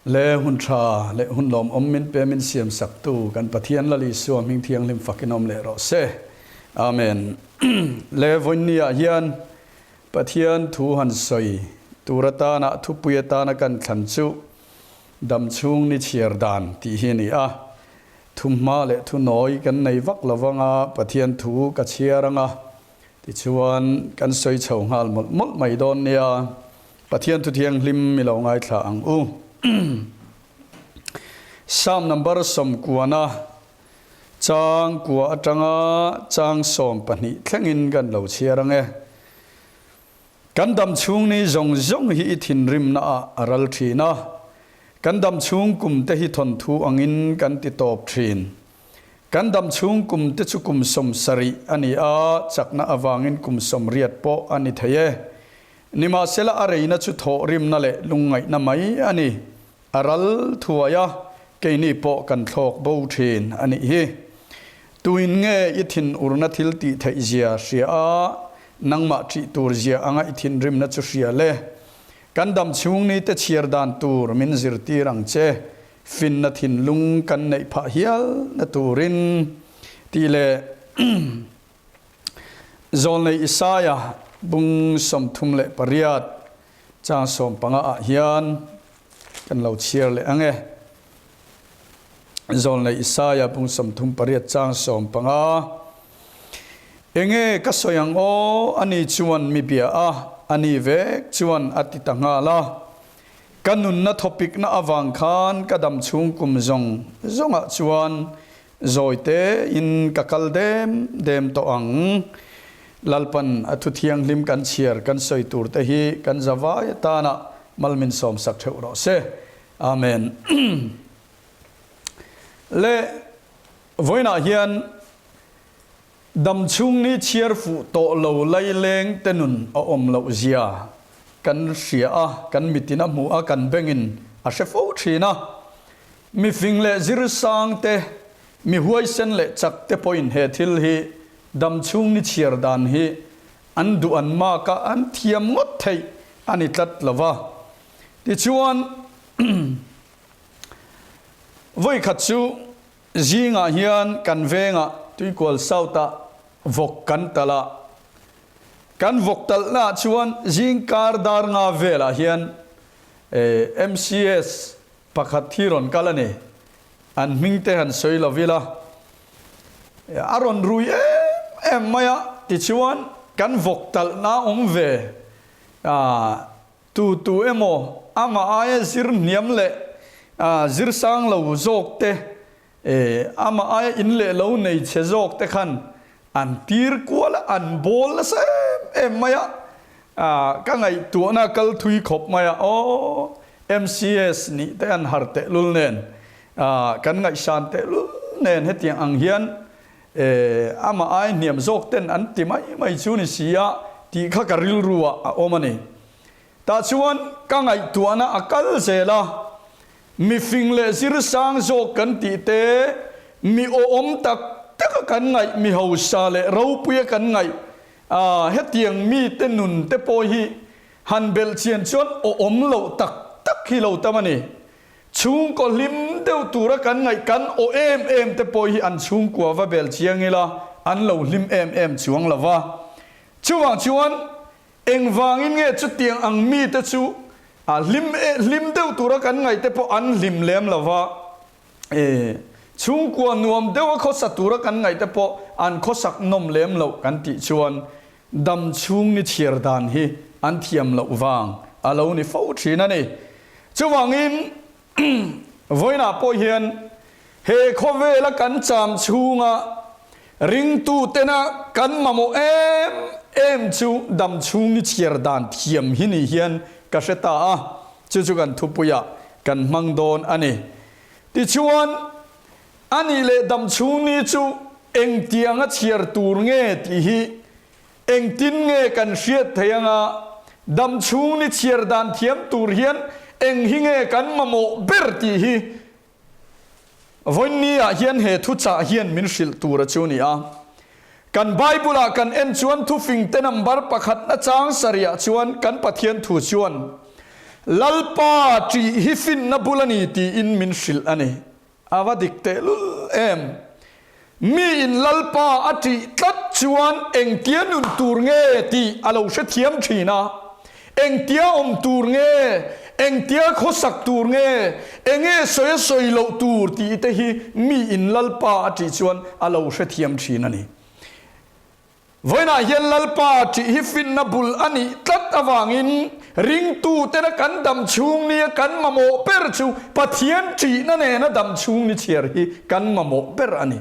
Le hun tha leh hun lawmawm min pe min siam sak tu kan Pathian Lal Isua hming thianghlim fakin awm leh rawh se. Amen. Le vawiinni ah hian Pathian thu han sawi tur atana thupui atana kan thlan chu Damchhung ni chhiar dan tih hi a ni a. Thu hma leh thu nawi kan nei vak lo vanga Pathian thu ka chhiar anga tichuan kan sawi chho nghal mawlh mawlh mai dawn nia. Pathian thu thianghlim mi lo ngaithla ang u. Psalm number 90 chang kua atanga chang 12 thlengin kan lo chhiar ang e. Kan dam chhung ni zawng zawng hi i thinrimna ah a ral thin a, kan dam chhung kum te hi thawnthu angin kan ti tawp thin. Kan dam chhung kum te chu kum 70 a ni a, chakna avangin kum 80 pawh a ni thei e. Nimahsela a reina chu thawhrimna leh lungngaihna mai a ni. A ral thuai a, keini pawh kan thlawk bo thin a nih hi. Tuin nge i thinurna thil tih theih zia hria a, nangmah ṭih tur zia anga i thinrimna chu hria le. Kan dam chhung ni te chhiar dan tur min zirtir ang che, finna thinlung kan neih phah hial na turin tih leh Zawlnei Isaia bung 38 chang 15 ah hian kan lo chhiar leh ang e. Zawlnei Isaia bung 38 chang 15. Enge ka sawi ang aw, ani chuan mi bia a, ani vek chuan a ti ta nghal a. Ka nunna thawpikna avang khan ka dam chhung kum zawng zawngah chuan Zawi tein ka kal dem dem tawh ang. Lalpan a thu thianghlim kan chhiar kan sawi tur te hi kan zavai atana mal min sawm sak theuh rawh se. Amen. Le vawiinah hian damchhung ni chhiar fuh tawh lo laileng te nun a awm loh zia kan hria a, kan mitin a hmu a, kan bengin a hre fo thin a. Mi fing leh zir sang te, mi huaisen leh chak te pawhin he thil hi damchhung ni chhiar dan hi an duh an mak a, an thiam ngawt theih a ni tlat lo va. Tichuan, vawi khat chu zingah hian kan vengah Tuikual South-ah vawk kan talh a, kan vawk talhnaah chuan zing kar dar nga velah hian MCS Pakhat hi rawn kal a ni. An hming te han sawi lo ila. A rawn rui em em mai a, tichuan kan vawk talhna awm ve a, tu tu emaw amah aia zir hniam leh zir sang lo zawk te, amah aia in leh lo nei chhe zawk te khan an tir kual a, an bawl nasa em em mai a, ka ngaihtuahna kal thui khawp mai a, aw MCS nih te an har tehlul nen, kan ngaihsan tehlul nen hetiang ang hian amah ai hniam zawk ten an ti mai mai chu ni si a tih kha ka rilru ah a awm a ni. Tah chuan ka ngaihtuahna a kal zel a, mifing leh zirsang zawk kan tih te, mi awhawm tak taka kan ngaih, mi hausa leh ropuia kan ngaih, hetiang mite nun te pawh hi han belh chian chuan awhawm loh tak tak hi lo tam a ni. Chhungkaw hlim deuh tura kan ngaih kan aw em em te pawh hi an chhungkua va bel chiang ila an lo hlim em em chuang lo va. Chuvang chuan Engvangin nge chutiang ang mite chu a hlim e hlim deuh tura kan ngaih te pawh an hlim lem lo va, e chhungkua nuam deuha khawsa tura kan ngaih te pawh an khawsak nawm lem loh kan tih chuan dam chhung ni chhiar dan hi an thiam loh vang a lo ni fo thin a ni. Chuvangin vawiinah pawh hian he khawvela kan cham chhunga ringtutena kan mamawh em em chu dam chhung ni chhiar dan thiam hi ni hian ka hre ta a, chu chu kan thupuiah kan hmang dawn a ni. Tichuan, a nih leh dam chhung ni chu engtianga chhiar tur nge tih hi Engtin nge kan hriat thei anga dam chhung ni chhiar dan thiam tur hian eng hi nge kan mamawh ber tih hi vawiinni ah hian he thuchah hian min hrilh tur a chu ni a. Kan Bible ah kan en chuan thufing te number pakhat na chang sarih ah chuan kan Pathian thu chuan. Lalpa ṭih hi finna bul a ni tiin min hrilh a ni. A va dik tehlul em! Mi in Lalpa a ṭih tlat chuan engtia nun tur nge tih a lo hrethiam ṭhin a, engtia awm tur nge, engtia khawsak tur nge, enge sawi a sawi loh tur tih te hi mi in Lalpa a ṭih chuan a lo hrethiam ṭhin a ni. Vawiinah hian Lalpa ṭih hi finna bul a nih tlat avangin ringtutena kan dam chhung nia kan mamawh ber chu Pathian ṭihna nena dam chhung ni chhiar hi kan mamawh ber a ni.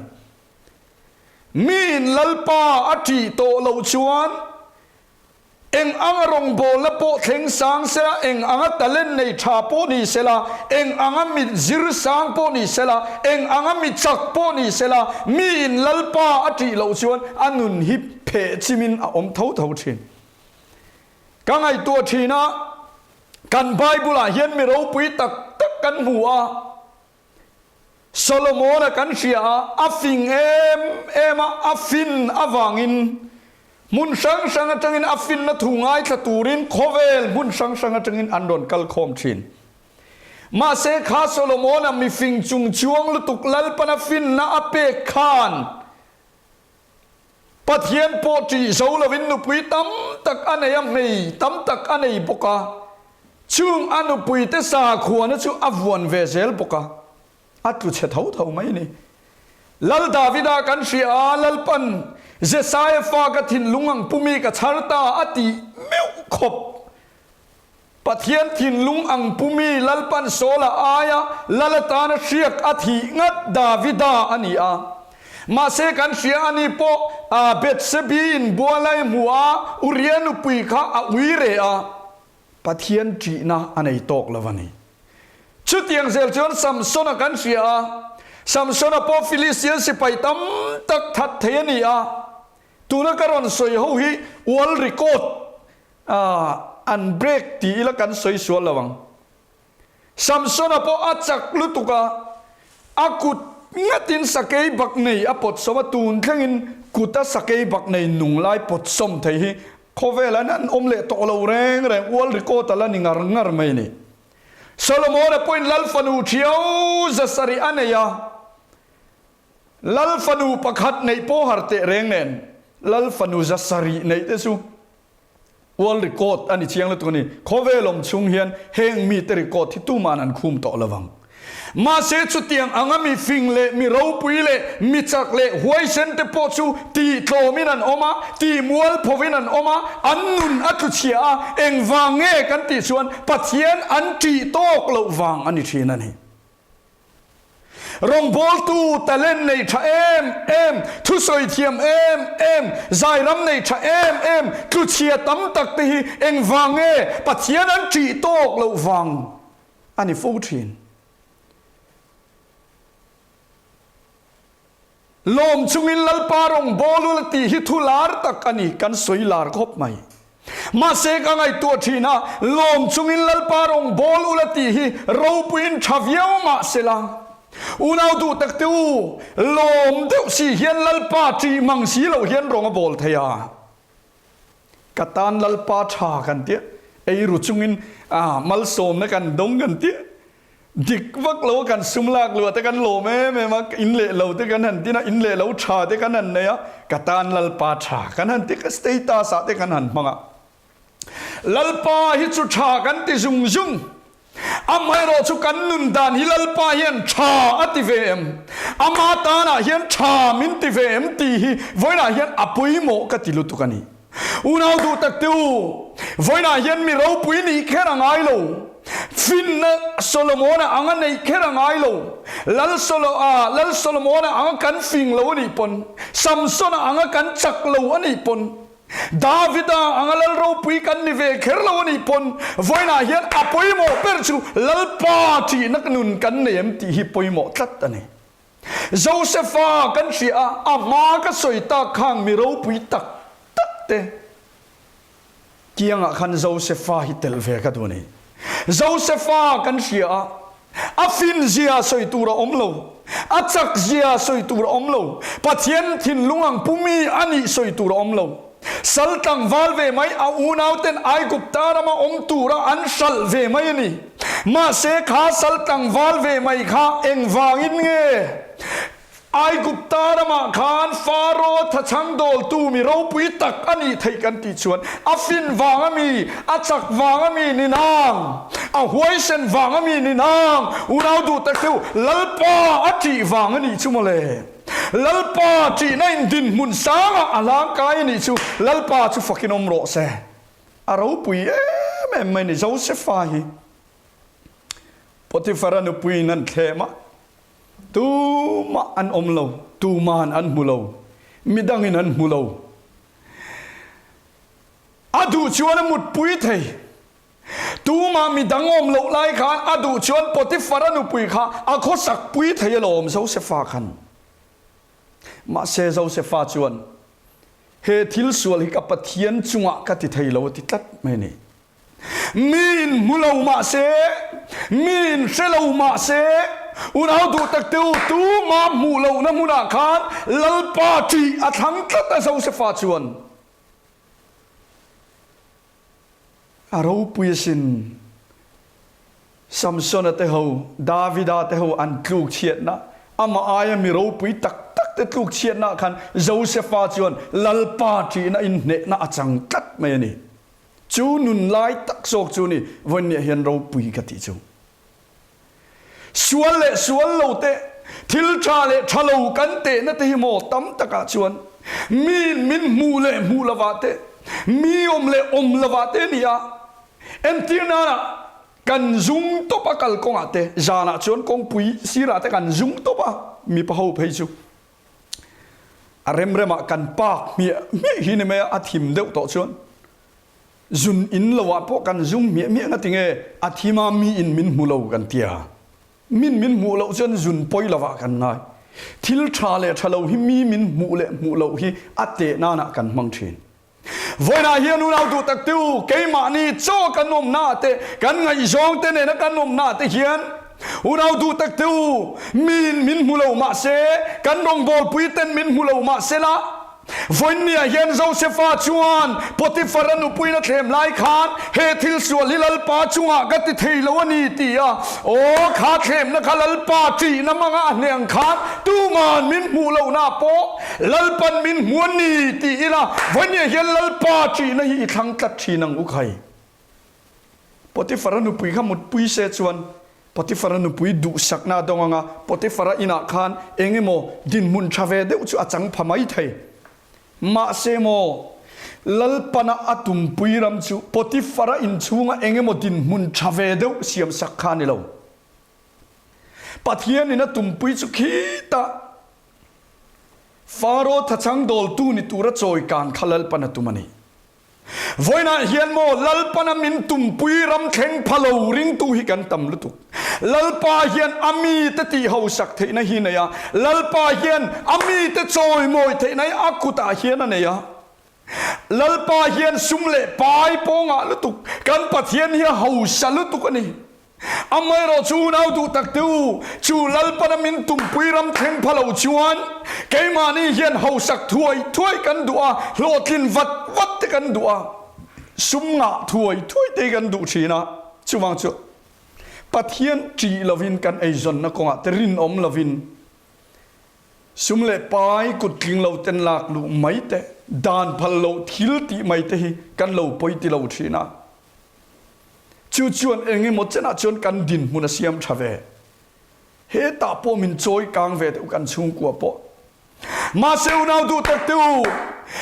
Miin Lalpa a ṭih tawh loh chuan Eng anga rawngbawlna pawh thleng sang sela, eng anga talent nei tha pawh ni sela, eng anga mi zir sang pawh ni sela, eng anga mi chak pawh ni sela, miin Lalpa a ṭih loh chuan a nun hi pheh chimin a awm tho tho ṭhin. Ka ngaihtuah ṭhin a, kan Bible-ah hian mi ropui tak tak kan hmu a, Solomona kan hria a, a fing em em a, a fin avangin hmun hrang hrang atangin a finna thu ngaithla turin khawvel hmun hrang hrang atangin an rawn kal khawm thin. Mahse kha Solomona mifing chung chuang lutuk Lalpana finna a pek khan Pathian pawh ṭih zo lovin nupui tam tak a nei a, hmei tam tak a nei bawk a. Chung a nupuite sakhuana chu a vuan ve zel bawk a, a tlu chhe tho tho mai a ni. Lal Davida kan hria a, Lalpan Jesaia fa ka thinlung ang pumi ka chhar ta a tih meuh khawp. Pathian thinlung ang pumi Lalpan Saula aia Lal atana hriak a thih ngat Davida a ni a. Mahse kan hria a ni pawh a Bethsebi in bualai hmu a Uria nupui kha a ui reh a, Pathian ṭihna a nei tawk lo a ni. Chutiang zel chuan Samsona kan hria a, Samsona pawh Philistian sipai tam tak that thei a ni a. Tuna ka rawn sawi ho hi world record An break ti ila kan sawi sual lo ang. Samsona pawh a chak lutuk a, a kut ngatin sakei bak nei a pawt sawm a, tun thlengin kuta sakei bak nei nung lai pawt sawm thei hi khawvelah hian an awm leh tawh lo reng reng, world record a la ni ngar ngar mai a ni. Solomona pawhin Lal fanu thiau zasarih a nei a, Lal fanu pakhat neih pawh har teh reng nen Lal fanu zasarih neih te chu World record a ni chiang lutuk a ni. Khawvel awm chhung hian heng mite record hi tuman an khum tawh lo vang. Mahse chutiang anga mi fing leh mi ropui leh mi chak leh huaisen te pawh chu tih tlawmin an awm a, tih mual phovin an awm a, an nun a tlu chhia a, engvang nge kan tih chuan Pathian an ṭih tawk loh vang a ni ṭhin a ni. Rawngbawltu talent nei tha em em, thusawi thiam em em, zairam nei tha em em, tluchhia tam tak te hi engvang nge Pathian an ṭih tawk loh vang a ni fo ṭhin. Lawm chungin Lalpa rawngbawlul a tih hi thu lar tak a ni, kan sawi lar khawp mai. Mahse ka ngaihtuah thin a, lawm chungin Lalpa rawngbawlul a tih hi ropuiin tha viau mah sela, unau duh tak te u, lawm deuh si hian Lalpa ṭih mang si loh hian rawng a bawl thei a. Ka tan Lalpa tha kan tia, eiru chungin malsawmna kan dawng kan tia, Dik vak lo a kan sum lak luah te kan lawm em em a, in leh lo te kan han tin a, in leh lo tha te kan han nei a, ka tan Lalpa tha kan han ti ka status ah te kan han hmang a. Lalpa hi chu tha kan ti zung zung, amaherawh chu kan nun dan hi Lalpa hian tha a ti ve em, ama tanah hian tha min ti ve em tih hi vawiinah hian a pawimawh ka ti lutuk a ni. Unau duh tak te u, vawiinah hian mi ropui nih kher a ngai lo. Finna Solomona ang a neih kher a ngai lo. Lal Solo a, Lal Solomona ang a kan fing lo a nih pawn, Samsona ang a kan chak lo a nih pawn, Davida ang a lal ropui kan ni ve kher lo a nih pawn, vawiinah hian a pawimawh ber chu Lalpa ṭihna nun kan nei em tih hi pawimawh tlat a ni. Josefa kan hria a, a hma ka sawi tak khang mi ropui tak tak te kiangah khan Josefa hi tel ve ka duh a ni. Josefa kan hria a, a fin zia sawi tur a awm lo, a chak zia sawi tur a awm lo, Pathian thinlung ang pumi a nih sawi tur a awm lo. Sal tlangval ve mai a unauten Aigupta rama awm tura an hralh ve mai a ni. Mahse kha sal tlangval ve mai kha engvangin nge Aigupta ramah khan Faro thachhang dawltu mi ropui tak a nih theih kan tih chuan a fin vang a mi, a chak vang a mi ni nang, a huaisen vang a mi ni nang, unau duh tak deuh Lalpa a ṭih vang a nih chu mawle. Lalpa ṭihna in dinhmun sangah a hlangkai a nih chu Lalpa chu fakin awm rawh se. A ropui em em mai ni Josefa hi. Potiphar-a nupuiin an thlem a, tumah an awm lo, tuman an hmu lo, midangin an hmu lo. A duh chuan a mutpui thei. Tumah midang awm loh lai khan a duh chuan Potiphar-a nupui kha a khawsak pui thei alawm Josefa khan. Mahse Josefa chuan, He thil sual hi ka Pathian chungah ka ti thei lo a ti tlat mai a ni. Miin hmu lo mah se, miin hre lo mah se, unau duh tak te u, tumah hmuh lohna hmunah khan Lalpa ṭih a thlang tlat a Josefa chuan. A ropui asin. Samsona te ho, Davida te ho an tluk chhiatna, amah aia mi ropui tak tak te tluk chhiatna khan Josefa chuan Lalpa ṭihna inhnehna a chang tlat mai a ni. Chu nun lai tak zawk chu ni vawiinniah hian ropui ka tih chu. Sual leh sual lo te, thil tha leh tha lo kan tehna te hi maw tam takah chuan miin min hmuh leh hmuh lovah te, mi awm leh awm lovah te a ni a. Entir nana kan zung tawp a kalkawngah te, zanah chuan kawngpui sirah te kan zung tawp a, mipa ho phei chu a remremah kan pak hmiah hmiah hi ni mai a, a thim deuh tawh chuan zun in lo ah pawh kan zung hmiah hmiah nga tinge a thim a mi in min hmu lo kan tia. Min min hmuh loh chuan zun pawi lo ah kan ngai. Thil tha leh tha lo hi mi min hmuh leh hmuh loh hi a teh nan ah kan hmang thin. Vawiinah hian unau duh tak te u, keimahni chaw kan awmna ah te, kan ngaihzawng te nena kan awmna ah te hian unau duh tak te u, miin min hmu lo mahse, kan rawngbawlpui ten min hmu lo mahsela, Vawiinniah hian Josefa chuan Potifara nupuiin a thlem lai khan he thil sual hi Lalpa chungah ka ti thei lo a ni ti a, aw kha thlemna kha Lalpa ṭihna hmanga a hneh ang khan tuman min hmuh lohna pawh Lalpan min hmu a ni ti ila vawiinniah hian Lalpa ṭihna hi i thlang tlat ṭhin ang u khai. Potifara nupui kha mutpui se chuan Potifara nupui duhsakna a dawng ang a, Potifara inah khan eng emaw dinhmun tha ve deuh chu a chang pha mai thei. Mahse maw, Lalpana a tumpui ram chu Potifara inchhunga eng emaw dinhmun tha ve deuh siamsak kha a ni lo. Pathianin a tumpui chu khitah Faro thachang dawltu ni tura chawi kan kha Lalpana tum a ni. Vawiinah hian maw Lalpana min tumpui ram thleng pha lo ringtu hi kan tam lutuk. Lalpa hian a mite tih hausak theihna hi nei a, Lalpa hian a mite chawimawi theihna hi a kutah hian a nei a. Lalpa hian sum leh pai pawngah lutuk, kan Pathian hi a hausa lutuk a ni. Amaherawh chu unau duh tak te u, chu Lalpana min tumpui ram thleng pha lo chuan keimahni hian hausak thuai thuai kan duh a, hlawhtlin vat vat te kan duh a, sum ngah thuai thuai te hi kan duh thin a, chuvang chu Pathian ṭih lovin kan eizawnna kawngah te rinawm lovin sum leh pai kut tling lo ten lak luh mai te, dan phal loh thil tih mai te hi kan lo pawi ti lo thin a. Chu chuan eng emaw chenah chuan kan dinhmun a siam tha ve. Hetah pawh min chawi kang ve deuh kan chhungkua pawh. Mahse unau duh tak te u,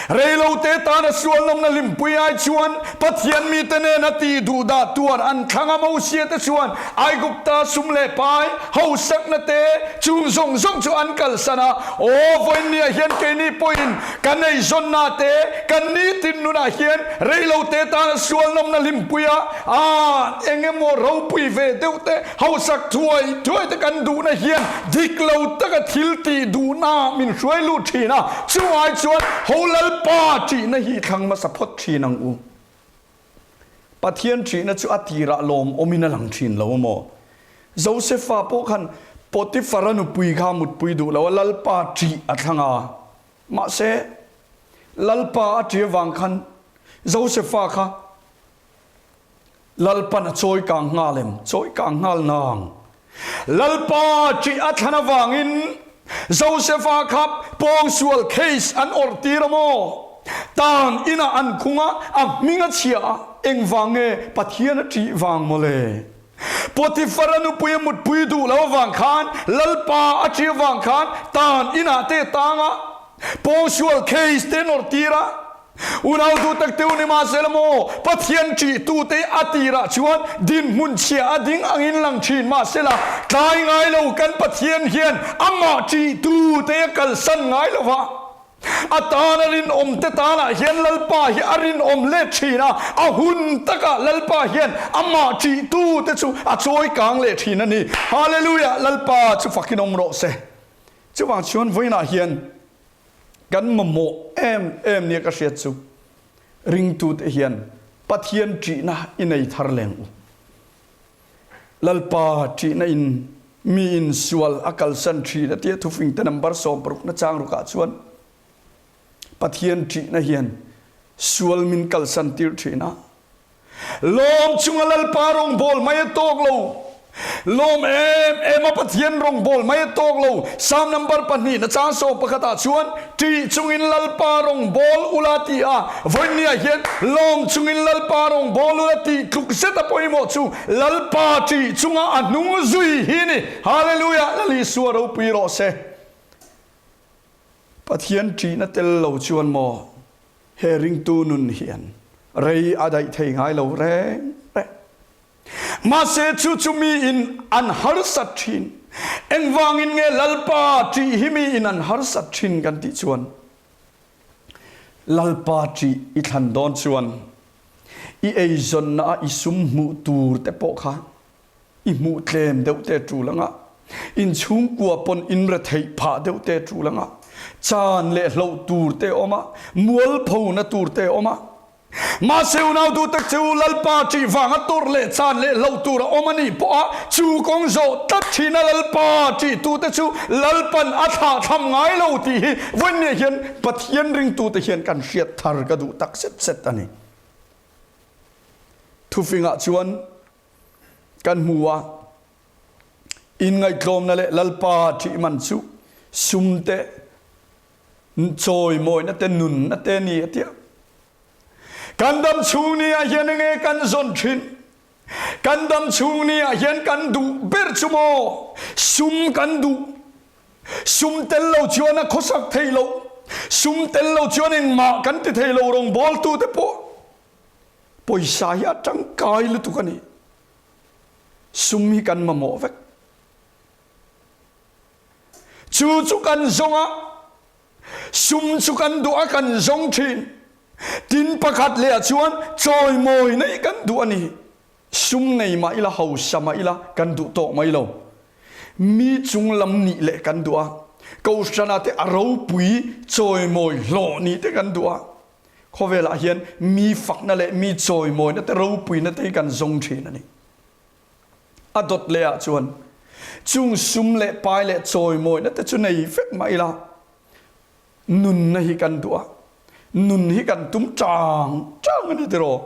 reilote tana sualnawmna hlimpui ai chuan Pathian mite nena tih duh dah tuar an thlang a Mosia te chuan Aigupta sum leh pai hausakna te chung zawng zawng chu an kalsan a. Aw vawiinniah hian keini pawhin Kan eizawnna te, kan nitin nunah hian reilote tana sual nawmna hlimpuia a eng emaw ropui ve deuh te, hausak thuai thuai te kan duhna hian dik lo taka thil tih duhna min hruai lut thin a, chungai chuan ho Lalpa ṭihna hi i thlang hmasa phawt thin ang u. Pathian ṭihna chu a tirah lawmawmin a lang ṭhin lo maw? Josefa pawh khan Potifara nupui kha mutpui duh lo a, Lalpa ṭih a thlang a. Mahse, Lalpa a ṭi avang khan Josefa kha Lalpan a chawi kang nghal em? Chawi kang nghal nang. Lalpa ṭih a thlan avangin Josefa kha pawngsual case an awrh tir a maw? Tan inah an khung a, a hming a chhia a, engvang nge Pathian a ṭih vang mawle? Potifara nupui a mutpui duh lo avang khan Lalpa a ṭih avang khan tan inah te tang a, pawngsual case te an awrh tir a. Unau duh tak teu ni mahse la maw, Pathian ṭihtute a tirah chuan dinhmun chhia a ding angin lang ṭhin mahse la, tlai ngai lo kan Pathian hian amah ṭihtute a kalsan ngai lo va. A tana rinawmte tanah hian Lalpa hi a rinawm let ṭhin a, a hun takah Lalpa hian amah ṭihtute chu a chawi kang leh ṭhin a ni. Hallelujah! Lalpa chu fakin awm rawh se. Chuvang chuan vawiinah hian Kan mamawh em em nia ka hriat chu ringtute hian Pathian ṭihna i nei thar leng u. Lalpa ṭihna in mi in sual a kalsan ṭhin a tia thufingte number 60 na chang rukah chuan Pathian ṭihna hian sual min kalsan tir ṭhin a. Lawm chunga Lalpa rawngbawl mai a tawk lo. Lawm em em a Pathian rawngbawl mai a tawk lo. Psalm number pahnih na chang 11 ah chuan ṭih chungin Lalpa rawngbawl ula ti a. Vawinia hian lawm chungin Lalpa rawngbawl ula tih tluk zet a pawimawh chu Lalpa ṭih chunga a hnung zui hi ni. Hallelujah! Lal Isua ropui rawh se. Pathian ṭihna tel lo chuan maw He ringtu nun hian rei a daih thei ngai lo reng reng. Mahse chu chu miin an harsat thin. Engvangin nge Lalpa ṭih hi miin an harsat thin kan tih chuan Lalpa ṭih i thlan dawn chuan i eizawnna a i sum hmuh tur te pawh kha i hmuh tlem deuh te tul anga, in chhungkua pawn in retheih phah deuh te tul anga, chan leh hloh tur te awm a, mualpho na tur te awm a. Mahse unau duh tak che u, Lalpa ṭih vanga tawrh leh chan leh hloh tur a awm a nih pawh a, chu kawng zawh tlat ṭhin a Lalpa ṭih tu te chu Lalpan a thlah thlam ngai lo tih hi vawiinniah hian Pathian ringtute hian kan hriat thar ka duh tak zet zet a ni. Thufingah chuan Kan hmu a, inngaihtlawmna leh Lalpa ṭih man chu sum te, chawimawina te, nunna te ni a tia. Kan dam chhung ni ah hian enge kan zawn ṭhin? Kan dam chhung ni ah hian kan duh ber chu maw? Sum kan duh. Sum tel lo chuan a khawsak thei lo. Sum tel lo chuan engmah kan ti thei lo rawngbawltute pawh. Pawisa hi a tangkai lutuk a ni. Sum hi kan mamawh vek. Chu chu kan zawng a, sum chu kan duh a kan zawng thin. Tin pakhat leh ah chuan chawimawi nei kan duh a ni. Sum nei mah ila, hausa mah ila kan duh tawk mai lo. Mi chung lam nih leh kan duh a, Kohhrana te a ropui chawimawi hlawh nih te kan duh a. Khawvelah hian mi fakna leh mi chawimawina te ropuina te hi kan zawng thin a ni. A dawt leh ah chuan chung sum leh pai leh chawimawina te chu nei vek mah ila nunna hi kan duh a, nun hi kan tum chang chang a ni tiraw?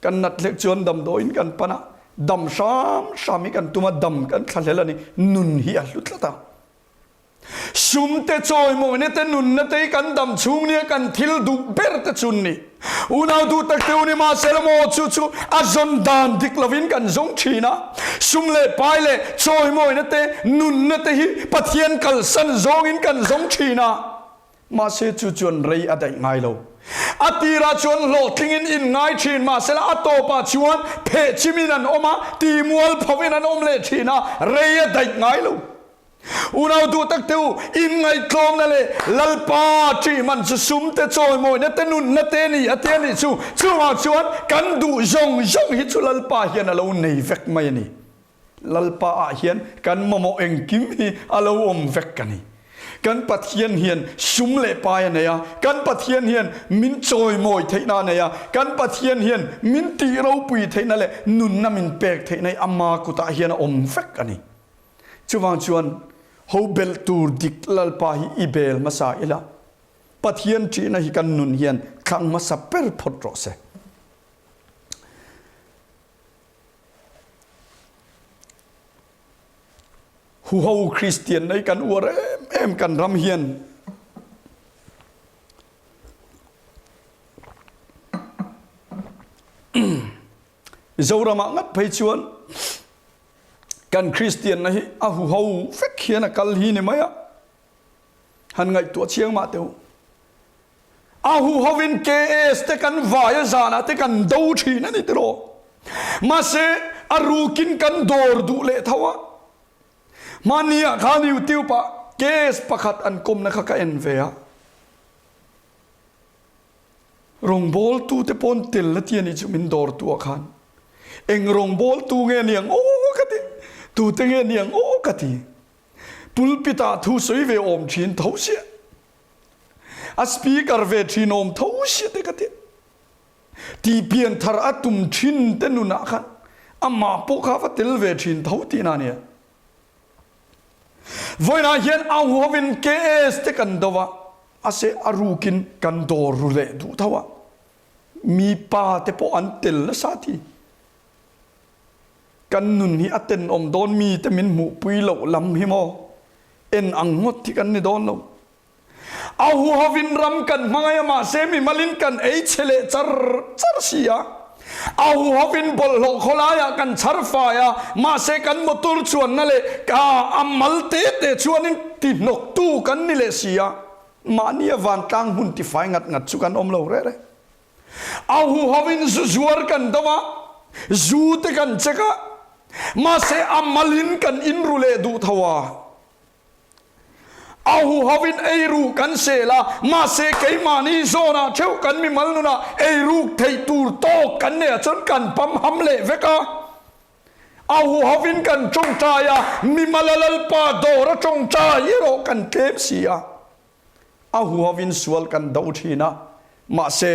Kan nat hlek chuan damdawiin kan pan a, dam hram hram hi kan tum a, dam kan thlahlel a ni, nun hi a hlu tlat a. Sum te chawimawina te nunna te hi kan dam chhung nia kan thil duh ber te chun ni. Unau duh tak teu ni mahse la maw chu chu a zawn dan dik lovin kan zawng thin a. Sum leh pai leh chawimawina te nunna te hi Pathian kalsan zawngin kan zawng thin a. Mahse chu chuan rei a daih ngai lo. A tirah chuan hlawhtlingin in ngai thin mahse la a tawpah chuan pheh chimin an awm a, timual phovin an awm leh thin a, rei a daih ngai lo. Unau duh tak te u, inngaihtlawmna leh Lalpa ṭih man chu sum te, chawimawina te, nunna te ni a ti a nih chu. Chungah chuan kan duh zawng zawng hi chu Lalpa hian a lo nei vek mai a ni. Lalpa ah hian kan mamawh engkim hi a lo awm vek a ni. Kan Pathian hian sum leh pai a nei a, kan Pathian hian min chawimawi theihna a nei a, kan Pathian hian min tih ropui theihna leh nunna min pek theihna hi ama kutah hian a awm vek a ni. Chuvang chuan ho belh tur dik Lalpa hi i bel hmasa ila. Pathian ṭihna hi kan nun hian thlang hmasa ber phawt rawh se. Huho Kristian nei kan uar em em kan ram hian Mizoramah ngat phei chuan kan Kristianna hi a huho vek hian a kal hi ni mai a. Han ngaihtuah chiang mah teh u. A huhovin KS te kan vai a zanah te kan do thin a ni tiraw. Mahse a rukin kan dawr duh leh tho a. Hmani ah khan YouTube ah KS pakhat an kawmna kha ka en ve a. Rawngbawltu te pawn tel a ti a nih chu min dawr tu ah khan. Eng rawngbawltu nge niang aw ka ti. Tute nge niang aw ka ti. Pulpit ah thu sawi ve awm thin tho sia. A speaker ve thin awm tho sia te ka ti. Tih pian thar a tum thin te nunah khan amah pawh kha va tel ve thin tho tihna a nia. Vawiinah hian a huhovin KS te kan do a, a se a rukin kan dawr ru leh duh tho a, mi pa te pawh an tel nasa ti. Kan nun hi a tenawm dawn mi te min hmuhpui loh lam hi maw en ang ngawt hi kan ni dawn lo. A huhovin ram kan hmangaih a mahse mimalin kan ei chhe leh char char si a. A huhovin bawlhhlawh khawlaiah kan chhar fai a mahse kan motor chuanna leh a mal te te chuanin ti hnawktu kan ni leh si a. Mahni a vantlang hmun tifai ngat ngat chu kan awm lo reh reh. A huhovin zu zuar kan do a, zu te kan check a mahse a malin kan inru leh duh tho a. A huhovin eiru kan sel a, mahse keimahni zawnah theuh kan mimal nunah eiruk theih tur tawk kan nei ah chuan kan pam ham leh vek a. A huhovin kan tawngtai a, mimal a Lalpa dawr a tawngtai erawh kan tlem si a. A huhovin sual kan do thin a, mahse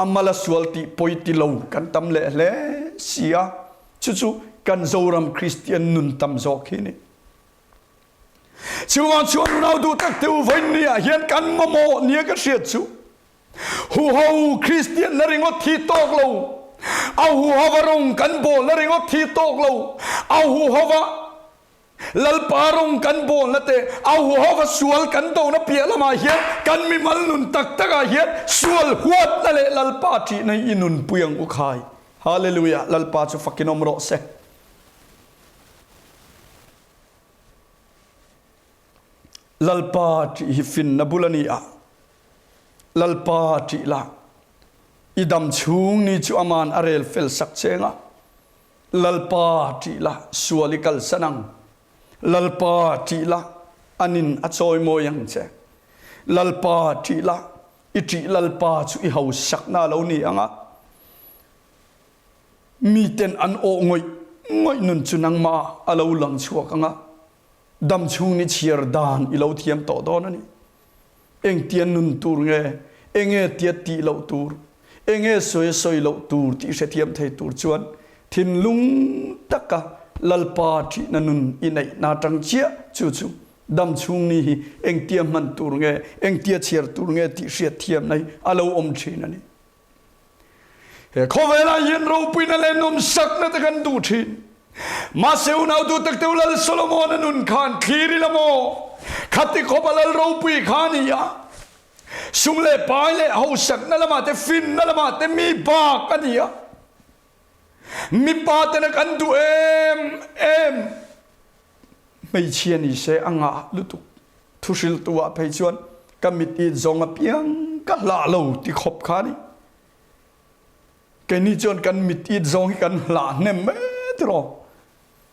a mala sual tih pawi ti lo kan tam leh hle si a, chu chu kan Zoram Kristian nun tam zawk hi a ni. Chuvang chuan unau duh tak te u vawiin ah hian kan mamawh nia ka hriat chu huho Kristian na ringawt thi tawk lo, a huhova rawng kan bawl na ringawt thi tawk lo, a huhova Lalpa rawng kan bawl na te, a huhova sual kan do na piah lamah hian kan mimal nun tak tak ah hian sual huatna leh Lalpa ṭihna hi i nunpui ang u khai. Hallelujah Lalpa chu fakin awm rawh se. Lalpa ṭih hi finna bul a ni a, Lalpa ṭih la, i dam chhung ni chu aman a rel fel sak cheng a, Lalpa ṭih la, sual i kalsan ang, Lalpa ṭih la, anin a chawimawi ang che, Lalpa ṭih la, i ṭih Lalpa chu i hausakna a lo ni ang a. Miten an awh ngawih ngawih nun chu nangmah a lo lang chhuak ang a, dam chhung ni chhiar dan i lo thiam tawh dawn a ni. Engtia nun tur nge, enge tia tih loh tur, enge sawi a sawi loh tur tih hrethiam thei tur chuan thinlung taka Lalpa ṭihna nun i neih na ṭang chiah chu chu dam chhung ni hi engtia hman tur nge, engtia chhiar tur nge tih hriatthiamna hi a lo awm ṭhin a ni. He khawvelah hian ropuina leh nawmsakna te kan duh thin. Mahse unau duh tak teu Lal Solomon-a nun khan thlir ila maw? Khati khawpa Lal ropui kha a ni a. Sum leh pai leh hausakna lamah te finna lamah te mi bak a ni a. Mipa tena kan duh em em. Hmeichhia ni se a ngah lutuk. Thuhriltu ah phei chuan ka mit it zawng apiang ka hlah lo ti khawp kha a ni. Keini chuan kan mit it zawng hi kan hlah hnem mai tiraw.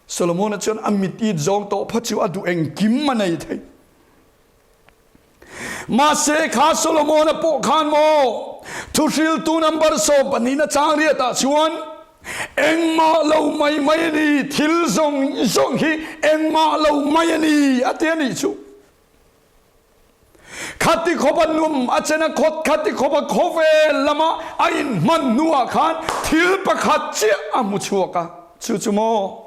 Solomona chuan a mit it zawng tawh pha chu a duh engkim a nei thei. Mahse kha Solomona pawh khan maw thuhriltu number 12 na chang riat ah chuan engmah lo mai mai a ni, thil zawng zawng hi engmah lo mai a ni a ti a nih chu. Khati khawpa num a chen a khawt, khati khawpa khawvel lama a inhman hnuah khan thil pakhat chiah a hmu chhuak a, chu chu maw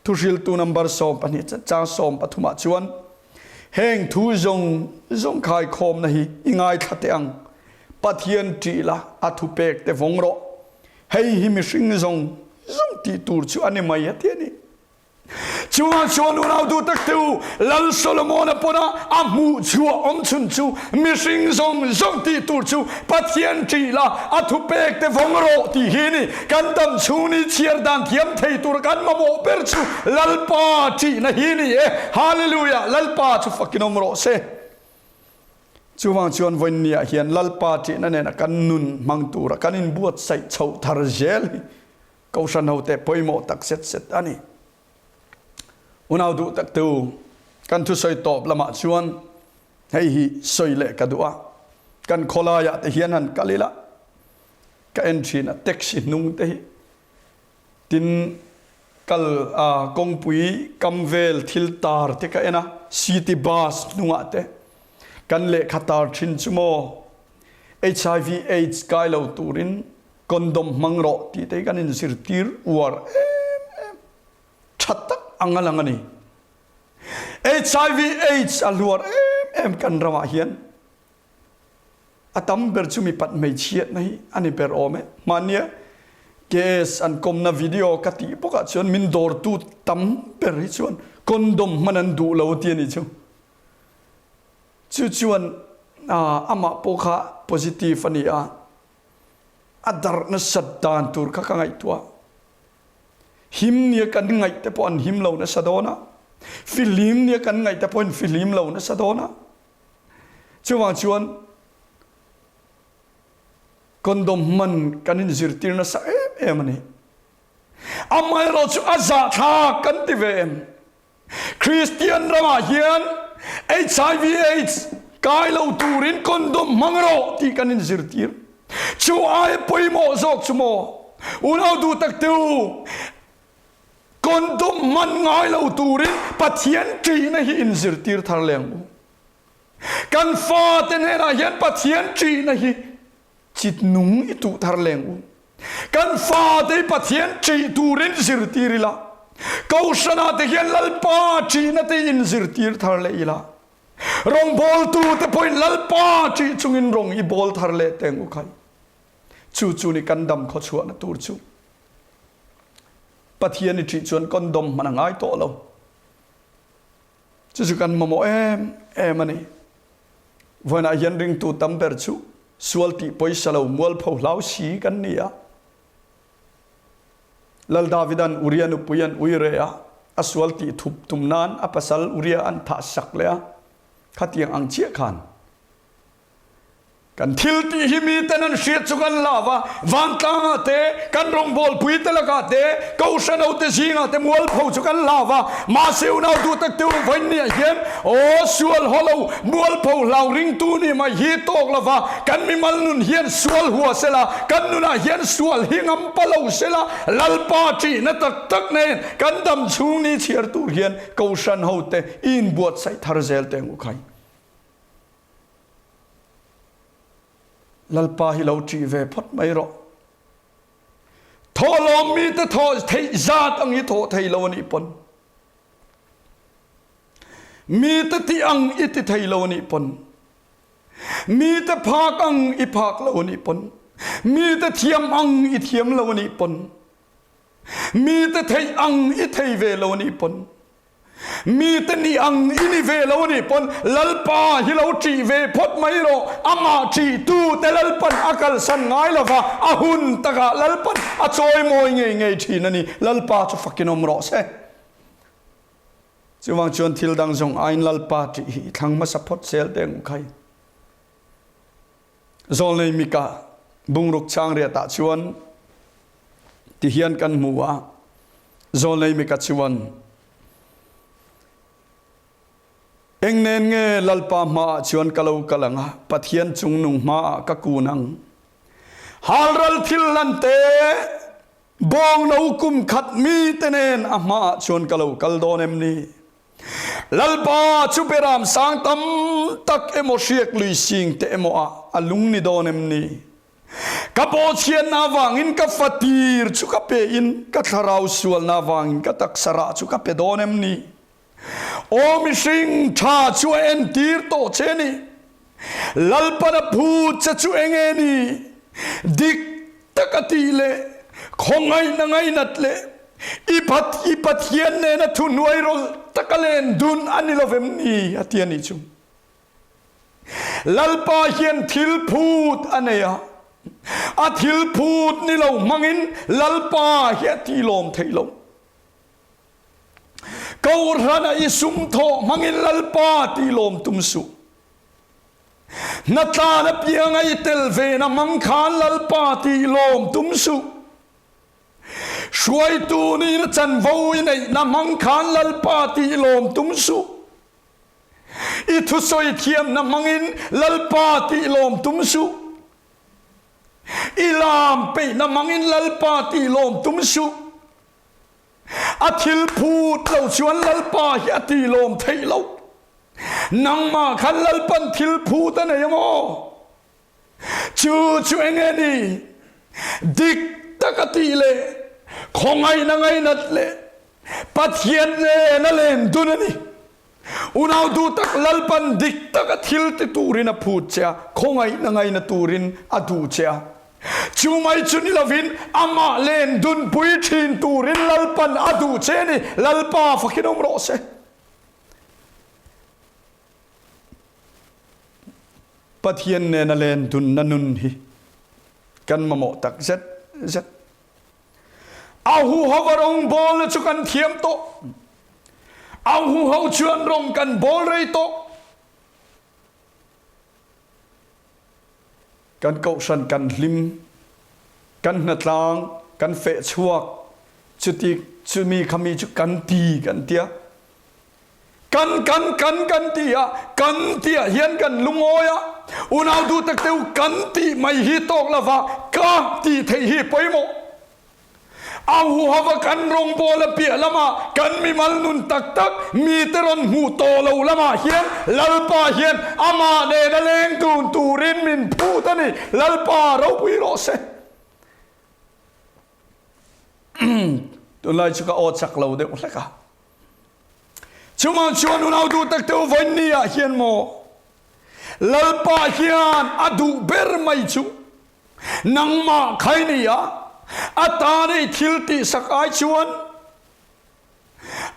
Thuhriltu number 12 chang 13 ah chuan. Heng thu zawng zawng khaikhawmna hi i ngaithla teh ang. Pathian ṭih la, a thupek te vawng rawh. Hei hi mihring zawng zawng tih tur chu a ni mai a ti a ni. Chungah chuan unau duh tak te u, Lal Solomona pawna a hmuh chhuah awm chhun chu mihring zawng zawng tih tur chu Pathian ṭih la, a thupek te vawng rawh tih hi a ni. Kan dam chhung ni chhiar dan thiam thei tur kan mamawh ber chu Lalpa ṭihna hi a ni e. Hallelujah! Lalpa chu fakin awm rawh se. Chuvang chuan vawiinniah hian Lalpa ṭihna nena kan nun hmang tura kan inbuatsaih chhoh thar zel hi Kohhran hote pawimawh tak set set a ni. Unau duh tak tu, kan thusawi tawp lamah chuan hei hi sawi leh ka duh a, kan khawlaiah te hian han kal ila, ka en thin a taxi hnung te hi tin kal a kawngpui kam vel thil tar te ka en a, city bus hnungah te kan lehkha tar thin chu maw HIV AIDS kai lo turin Condom hmang rawh tih te hi kan inzirtir uar em em tha tak ang a lang a ni. HIV AIDS a hluar em em kan ramah hian a tam ber chu mipat hmeichhiatna hi a ni ber awm e. Hmania KS an kawmna video ka tih bawkah chuan min dawrtu tam ber hi chuan condom hman an duh lo ti a nih chu. Chu chuan amah pawh kha positive a ni a. A darh nasat dan tur kha ka ngaihtuah. Him nia kan ngaih te pawh an him lo nasa dawn a, fihlim nia kan ngaih te pawh an fihlim lo nasa dawn a. Chuvang chuan condom hman kan inzirtir nasa em em a ni. Amaherawh chu a zahthlak kan ti ve em? Kristian ramah hian HIV AIDS kai lo turin condom hmang rawh tih kan inzirtir. Chu aia pawimawh zawk chu maw unau duh tak te u, condom hman ngai lo turin Pathian ṭihna hi inzirtir thar leng u. Kan fate hnenah hian Pathian ṭihna hi chit nung i tuh thar leng u. Kan fate hi Pathian ṭih turin zirtir ila, Kohhranah te hian Lalpa ṭihna te inzirtir thar leh ila, rawngbawltute pawhin Lalpa ṭih chungin rawng i bawl thar leh teng u khai. Chu chu ni kan dam khawchhuahna tur chu. Pathian i ṭih chuan condom hman a ngai tawh lo. Chu chu kan mamawh em em a ni. Vawiinah hian ringtu tam ber chu sual tih pawisa lo mualpho hlau si kan ni a. Lal Davida'n Uria nupui an ui reh a, a sual tih thup tum nan a pasal Uria an thah sak leh a, khatiang ang chiah khan Kan thil tih hi miten an hriat chu kan la va, vantlangah te, kan rawngbawlpui te lakah te, kohhran hote zingah te mualpho chu kan la va. Mahse unau duh tak te u vawiinniah hian aw sual haw lo, mualpho hlau ringtu nih mai hi tawk lo va, kan mimal nun hian sual hua sela, kan nunah hian sual hi ngam pa lo sela, Lalpa ṭihna tak tak nen kan dam chhung ni chhiar tur hian kohhran hote i inbuatsaih thar zel teh ang u khai. Lalpa hi lo ṭih ve phawt mai rawh. Thawhlawm mite thawh theih zat ang i thawh thei lo a nih pawn, mite tih ang i ti thei lo a nih pawn, mite phak ang i phak lo a nih pawn, mite thiam ang i thiam lo a nih pawn, mite theih ang i thei ve lo a nih pawn, Mite ni ang i ni ve lo anih pawn Lalpa hi lo ṭih ve phawt mai rawh. Amah ṭihtute Lalpan a kalsan ngai lova, a hun takah Lalpan a chawimawi ngei ngei ṭhin a ni. Lalpa chu fakin awm rawh se. Chuvang chuan thil dang zawng aiin Lalpa ṭih hi i thlang hmasa phawt zel teh ang khai. Zawlnei Mika bungruk chang riatah chuan tihian kan hmu a. Zawlnei Mika chuan, Eng nen nge Lalpa hmaah chuan ka lo kal ang a, Pathian chungnung hmaah ka kun ang? Halral thil hlan te, bawngno kum khat mite nen a hmaah chuan ka lo kal dawn em ni? Lalpa chu beram sang tam tak emaw hriak lui sing te emaw ah a lung ni dawn em ni? Ka bawhchhiatna avangin ka fatir chu ka pe in, ka thlarau sualna avangin ka taksa rah chu ka pe dawn em ni? Aw mihring tha chu a entir tawh che a ni. Lalpan a phut che chu enge ni? Dik tak a tih leh khawngaihna ngainat leh i i Pathian nena thuhnuai rawlh taka len dun a ni lovem ni? a ti a nih chu. Lalpa hian thil phut a nei a, a thil phut ni lo hmangin Lalpa hi a tilawm theih lo. Kohhrana i sum thawh hmangin Lalpa tilawm tum suh. Hnatlan apianga i tel vena hmang khan Lalpa tilawm tum suh. Hruaitu nihna chanvo i neihna hmang khan Lalpa tilawm tum suh. I thusawi thiamna hmangin Lalpa tihlawm tum suh. I lam peihna hmangin Lalpa tihlawm tum suh. A thil phut lo chuan Lalpa hi a tihlawm theih loh. Nangmah khan Lalpan thil phut a nei amaw? Chu chu eng nge ni? Dik taka tih leh khawngaihna ngainat leh Pathian nena len dun a ni. Unau duh tak Lalpan dik taka thil ti turin a phut che a, khawngaihna ngaina turin a duh che a. Chu mai chu ni lovin amah len dunpui thin turin Lalpan a duh che a ni. Lalpa fakin awm rawh se. Pathian nena len dunna nun hi kan mamawh tak zet zet. A huhova rawngbawlna chu kan thiam tawh. A huho chuan rawng kan bawl rei tawh. Kan kohhran kan hlim, kan hnatlang, kan feh chhuak, chuti chumi khami chu kan ti kan tia. Kan kan kan kan ti a, kan tih ah hian kan lungawi a, unau duh tak te u kan tih mai hi tawk lova ka tih theih hi pawimawh. A huhava kan rawngbawl a piah lamah kan mimal nun tak tak mite rawn hmuh tawh lo lamah hian Lalpa hian amah nena leng dun turin min phut a ni. Lalpa ropui rawh se. Tunlai chu ka aw chak lo deuh hlek a. Chungah chuan unau duh tak te u vawiin ah hian maw Lalpa hian a duh ber mai chu nangmah khai ni a, a tana i thil tihsak ai chuan,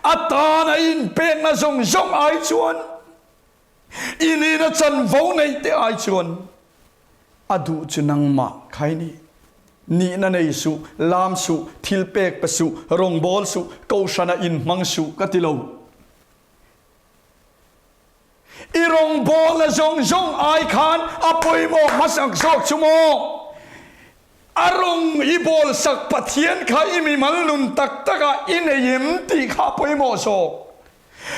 a tana i inpekna zawng zawng ai chuan, i nihna chanvo neih te ai chuan A duh chu nangmah khai ni. Nihna nei suh, lam suh, thil pek pe suh, rawngbâwl suh, kohhrana inhmang suh ka ti lo. I rawngbâwlna zawng zawng ai khan a pawimawh hmasak zawk chu maw? A rawng i bâwlsak Pathian kha i mimal nun tak takah i nei em tih kha a pawimawh zawk.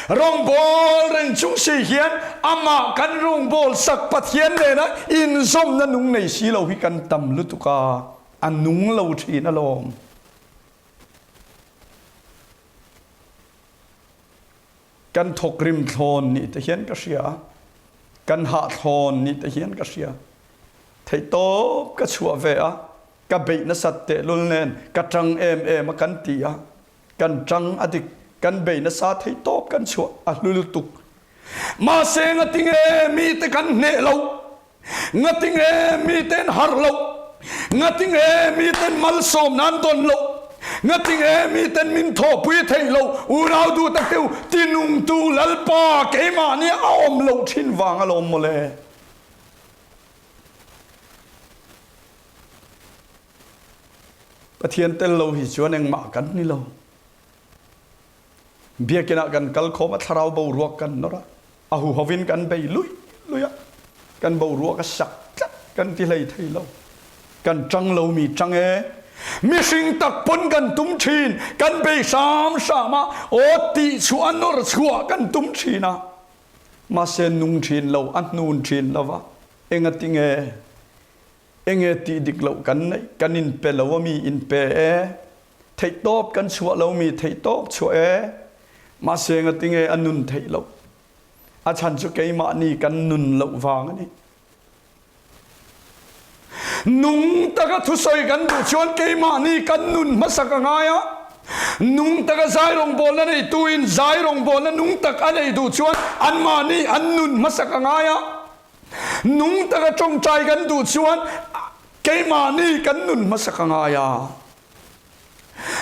Rawngbâwl reng chung si hian amah kan rawngbâwl sak Pathian nena inzawmna nung nei si lo hi kan tam lutuk a, a nung lo ṭhin alawm. Kan thawkrim thlawn nih te hian ka hria a, kan hahthlawn nih te hian ka hria. Theihtawp ka chhuah ve a, ka beih nasat tehlul nen ka ṭang em em a kan ti a, Kan ṭang a dik, kan bei nasa thei tawp kan chhuah a hlu lutuk. Mahse ngatinge mite kan hneh lo? Ngatinge miten harh lo? Ngatinge miten malsawm nan dawn lo? Ngatinge miten min thawhpui theih lo? Unau duh tak teu, tinungtu Lalpa keimahni a awm loh ṭhin vang alawm mawle. Pathian tel lo hi chuan engmah kan ni lo. Biakinn ah kan kal khawm a, thlarau boruak kan nawr a, a huhovin kan bei luih luih a, kan boruak a sak tlat kan ti hlei thei lo. Kan ṭang lomi ṭang e. Mihring tak pawn kan tum ṭhin, kan bei hram hram a, aw tih chhuah a nawr chhuah kan tum ṭhin a, mahse nung ṭhin lo, a hnun ṭhin lo va, engatinge? Enge tih dik loh kan neih? Kan inpe lo a mi inpe e. Theihtawp kan chhuah lo mi theihtawp chhuah e. Mahse ngatinge a nun theih loh? A chhan chu keimahni kan nun loh vang a ni. Nung taka thusawi kan duh chuan keimahni kan nun hmasak a ngai a. Nung taka zai rawngbawlna neituin zai rawngbawlna nung tak a nei duh chuan anmahni an nun hmasak a ngai a. Nung taka tawngtai kan duh chuan keimahni kan nun hmasak a ngai a.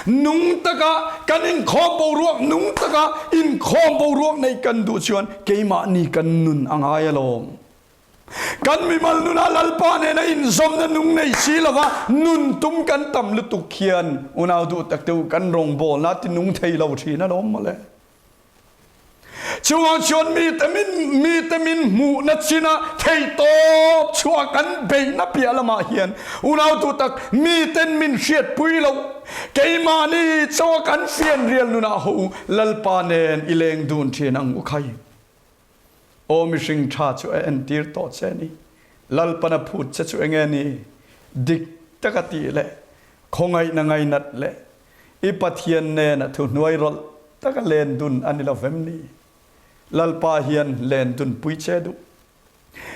Nung taka kan inkhawm boruak nung taka inkhawm boruak nei kan duh chuan keimahni kan nun a ngai alawm. Kan mimal nunah Lalpa nena inzawmna nung nei si lova nun tum kan tam lutuk hian unau duh tak te u kan rawngbawlna ti nung thei lo thin alawm mawle. Chuvang chuan mite min mite min hmuhna china theihtawp chhuah kan beihna piah lamah hian unau duh tak miten min hriatpui loh keimahni chaw kan fianrial nunah ho u Lalpa nen i leng dun thin ang u khai. Aw mihring tha chu a entir tawh che ni. Lalpan a phut che chu enge ni? Dik taka tih leh khawngaihna ngainat leh i Pathian nena thuhnuai rawlh taka len dun a ni lo vem ni? Lalpa hian len dun pui che duh.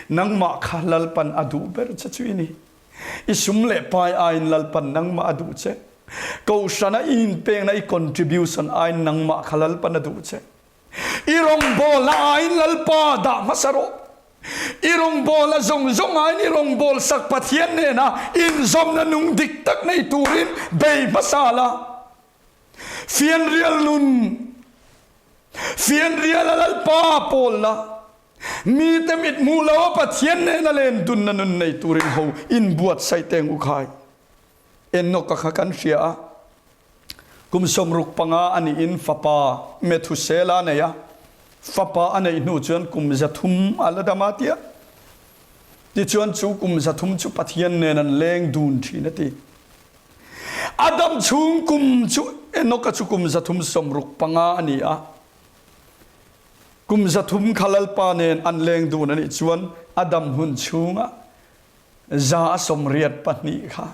Nangmah kha Lalpan a duh ber che chu i ni. I sum leh pai aiin Lalpan nangmah a duh che. Kohhrana i inpekna i contribution aiin nangmah kha Lalpan a duh che. I rawngbawlna aiin Lalpa dah hmasa rawh. I rawngbawlna zawng zawng aiin i rawngbawlsak Pathian nena inzawmna nung dik tak nei turin bei hmasa la. Fianrial nun, fianriala Lalpa pawlna, mite mit hmuh loa Pathian nena len dunna nun nei turin ho inbuatsaih teng u khai. Enoka kha kan hria a. Kum 65 a niin fapa Methusela a nei a, fapa a neih hnu chuan kum 300 a la dam a tia. Tichuan chu kum 300 chu Pathian nen an leng dun thin a ti. A dam chhung kum chu Enoka chu kum 365 a ni a. Kum 300 kha Lalpa nen an leng dun a nih chuan a dam hun chhungah 182 kha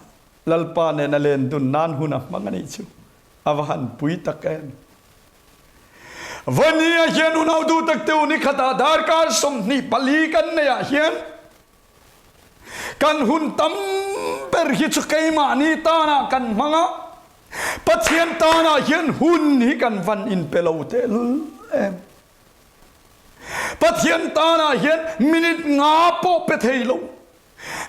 Lalpa nen a len dun nan hun a hmang a nih chu a va han pui tak em. Vawnia hian unau duh tak te u ni khatah darkar 24 kan nei ah hian kan hun tam ber hi chu keimahni tanah kan hmang a, Pathian tanah hian hun hi kan van inpe lo tehlul em. Pathian tanah hian minute nga pawh pe thei lo,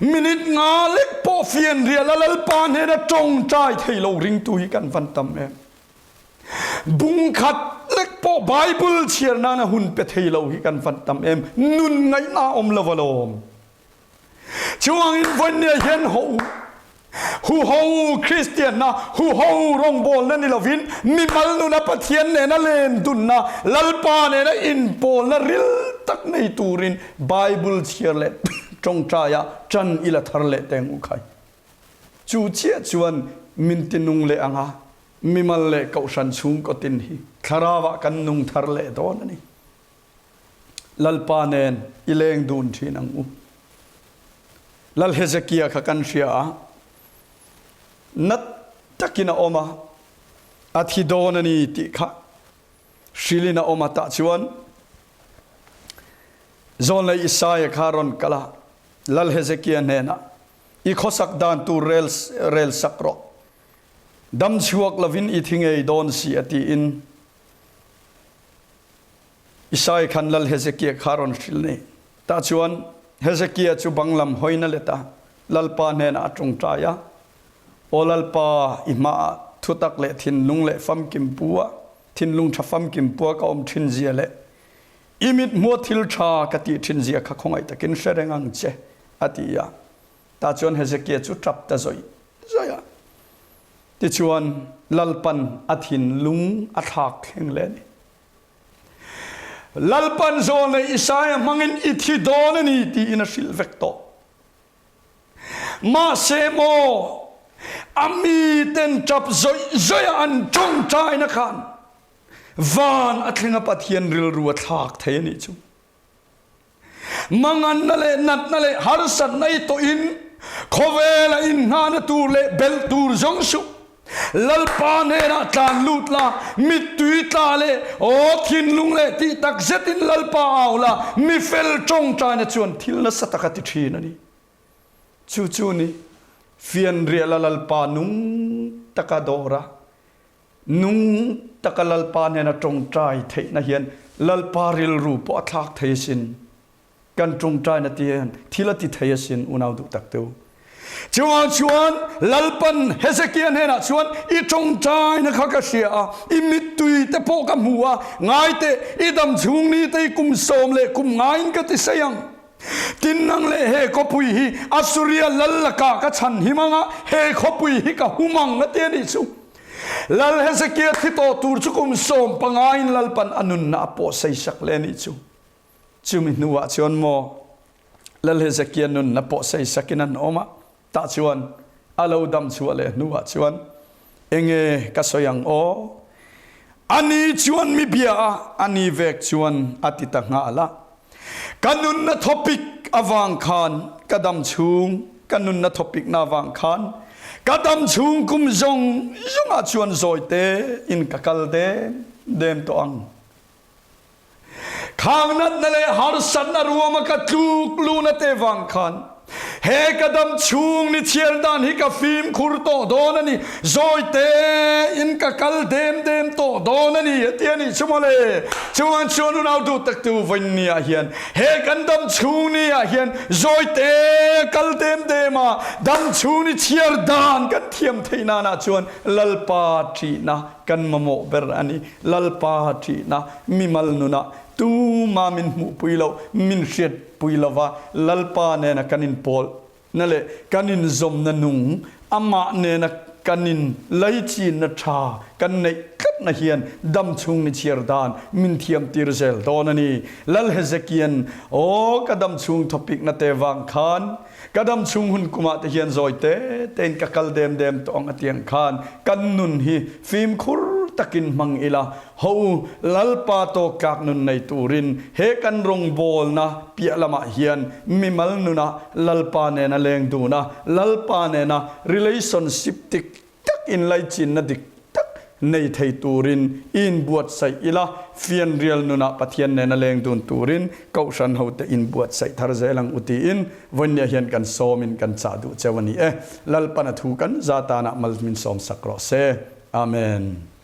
minute nga lek pawh fianrial a Lalpa hnena tawngtai thei lo ringtu hi kan van tam em. Bung khat lek pawh Bible chhiar nana hun pe thei lo hi kan van tam em. Nun ngaihna awm lo alawm. Chuvangin vawinia hian ho u, huho Kristianna, huho rawngbawlna ni lovin mimal nuna Pathian nena len dunna, Lalpa nena inpawlna ril tak nei turin Bible chhiar leh tawngtaia tan i la thar leh teng u khai. Chu chiah chuan min tinung leh anga mimal leh kohhran chhungkaw tin hi thlarauah kan nung thar leh dawn a ni. Lalpa nen i leng dun thin ang u. Lal Hezekia kha kan hria a, nat takin a awm a, a thi dawn a ni tih kha hrilhin a awm a, tah chuan Zawnlei Isaia kha rawn kal a, Lal Hezekia hnenah, I khawsak dan tur rel rel sak rawh, dam chhuak lovin i thi ngei dawn si a tiin Isai khan Lal Hezekia kha rawn hrilh ni. Tah chuan Hezekia chu bang lam hawina let a, Lalpa hnenah a tawngtai a, Aw Lalpa, i hmaah thutak leh thinlung leh famkim pu a, thinlung tha famkim pua ka awm thin zia leh i mithmua thil tha ka tih thin zia kha khawngaih takin hre reng ang che, a ti a. Tah chuan Hezekia chu tap ta zawih zawih a. Tichuan Lalpan a thinlung a thlak thleng leh a ni. Lalpan zawlnei Isaia hmangin i thi dawn a ni tiin a hrilh vek tawh. Mahse maw, a miten tap zawih zawih a an tawngtaina khan van a thleng a Pathian rilru a thlak thei a nih chu. Manganna leh natna leh harsatna i tawhin khawvela inngahna tur leh belh tur zawng suh. Lalpa hnenah tlan lut la, mittui tla leh aw thinlung leh tih tak zetin Lalpa au la, mi fel tawngtaina chuan thil nasa tak a ti thin a ni. Chu chu ni, fianriala Lalpa nung taka dawra. Nung taka Lalpa hnena tawngtai theihna hian Lalpa rilru pawh a thlak thei asin. Kan tawngtaina te hian thil a ti thei asin unau duh tak te u. Chuvang chuan Lalpan Hezekia hnenah chuan i tawngtaina kha ka hria a, i mittui te pawh ka hmu a, ngai teh, i dam chhung ni te i kum sawm leh kum ngaiin ka ti sei ang. Tin nang leh he khawpui hi Asuria lal lakah ka chhan him ang a, he khawpui hi ka hum ang a ti a nih chu. Lal Hezekia thi tawh tur chu kum sawm pangaiin Lalpan a nunna a pawh seisak leh a nih chu. Chumi hnuah chuan maw Lal Hezekia nunna pawh seisakin an awm a, tah chuan a lo dam chhuah leh hnuah chuan enge ka sawi ang aw? Ani chuan mi bia a, ani vek chuan a ti ta nghal a. Ka nunna thawpik avang khan ka dam chhung, ka nunna thawpikna avang khan ka dam chhung kum zawng zawngah chuan zawi tein ka kal dem dem tawh ang. Khang natna leh harsatna ruama ka tluk luna te vang khan he ka dam chhung ni chhiar dan hi ka fimkhur tawh dawn a ni, zawi te in ka kal dem dem tawh dawn a ni a ti a nih chu mawle. Chuan chuan unau duh tak tu vawiin ah hian he kan dam chhung ni ah hian zawi te kal dem dem a dam chhung ni chhiar dan kan thiam theih nan ah chuan Lalpa ṭihna kan mamawh ber a ni. Lalpa ṭihna mimal nunah tuma min hmuhpui loh, min hriatpui lova Lalpa nena kan inpawlna leh kan inzawmna nung, amah nena kan in laichinna ṭha kan neih tlatna hian dam chhung ni chhiar dan min thiamtir zel dawn a ni. Lal Hezekia'n, Aw, ka dam chhung thawpikna te vang khan, ka dam chhung hun kumah te hian zawi te tein ka kal dem dem tawh ang a ti ang khan kan nun hi fimkhur takin hmang ila, ho u, Lalpa tawk tlak nun nei turin he kan rawngbawlna piah lamah hian mimal nunah Lalpa nena leng dun a, Lalpa nena relationship dik tak inlaichinna dik tak nei thei turin i inbuatsaih ila, fianrial nunah Pathian nena leng dun turin Kohhran hote inbuatsaih thar zel ang u tiin vawinia hian kan sawmin kan chah duh cheu a ni e. Lalpan a thu kan za tanah mal min sawmsak rawh se. Amen.